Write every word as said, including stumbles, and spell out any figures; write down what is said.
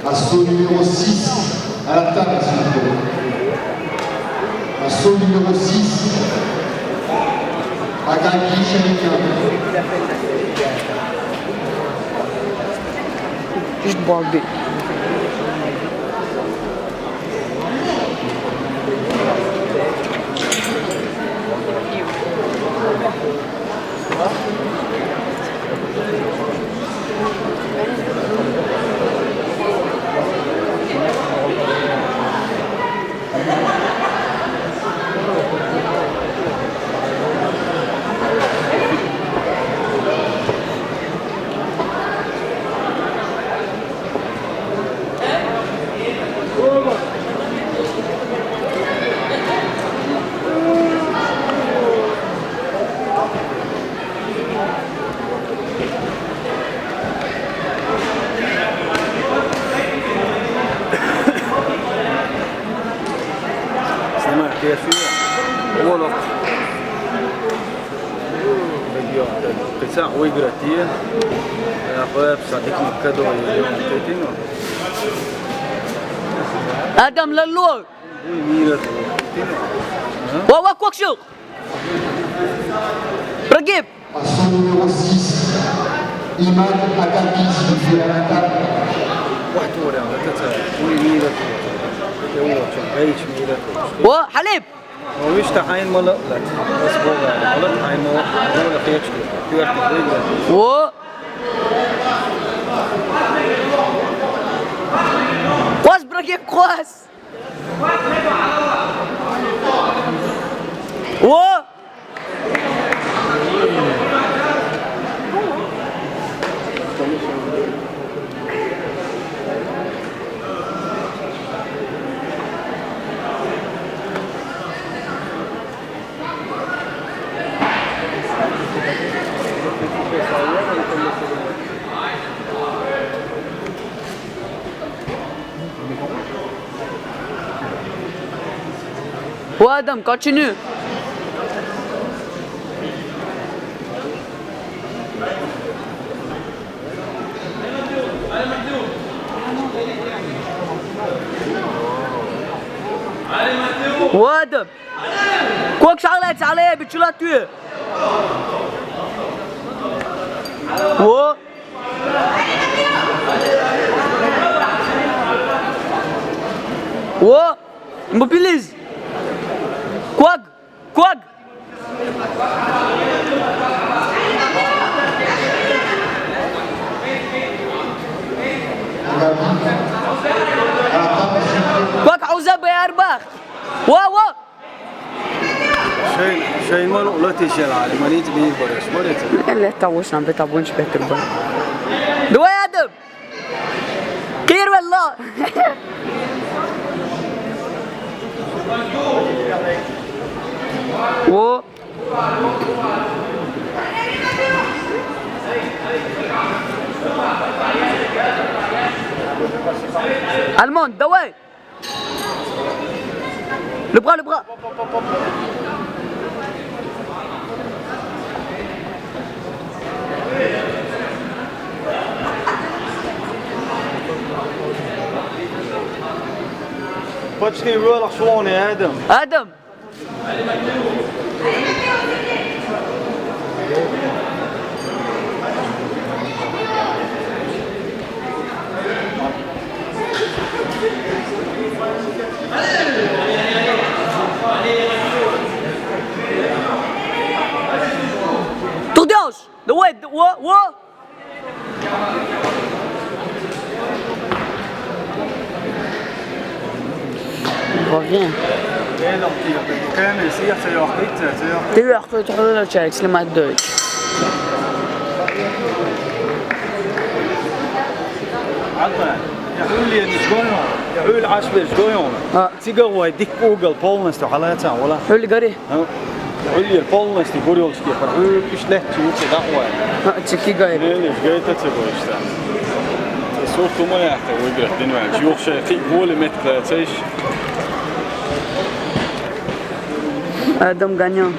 Assaut numéro six, à la table, s'il vous plaît. Assaut numéro six, Agagi Shanikia. Juste boire le dé. Снимай, ты я сюда. Вон он. Пиццах выиграть, я. Я бы садик не кадо, я не тетину. Адам, лалло! Ва, ва, кокшук! Прогиб! Assaut numéro six, Imad Agagi, s'il vous plaît, à la table. О, Халиб! О, виш тахайн мала, ла, бас бога, мала тахайн мала, мала хечки, тюрки, выиграл. О! Квас, братья, квас! О! وادم، continue. وادم. كوك شغلة عليه بتشلاتوي. و و Mobilise. كوك. كوك. كوك عوزة بياربخ. وا، وا. شيء، شيء ما له، لا تيجي العالم، ما نيجي بيه برش، ما نيجي. اللي تعوشنا بتعبونش بيت البن. دوا يا دب. خير والله. و الموند، دواي. Le bras, le bras. Почти вылах شلون يا آدم؟ آدم. Tour de hanche. The way, the, what, what? Reviens. Ты ахуй тхуна чай, слимат дой. عطنا. يا حولي، يا نسجونو. يا حولي، عاش بيسجونو. آه. Цигагъвай дик угол полностью халаца, вала. Хьули гари? А? Хьули полностью бурёлчки, хьули пишлет чучи дагъвай. А, цики гай. Не, не, гайта цигойшта. Сур тума яхта выиграть динван. Чух шей, хи голи мет клацеш. Адам Ганя.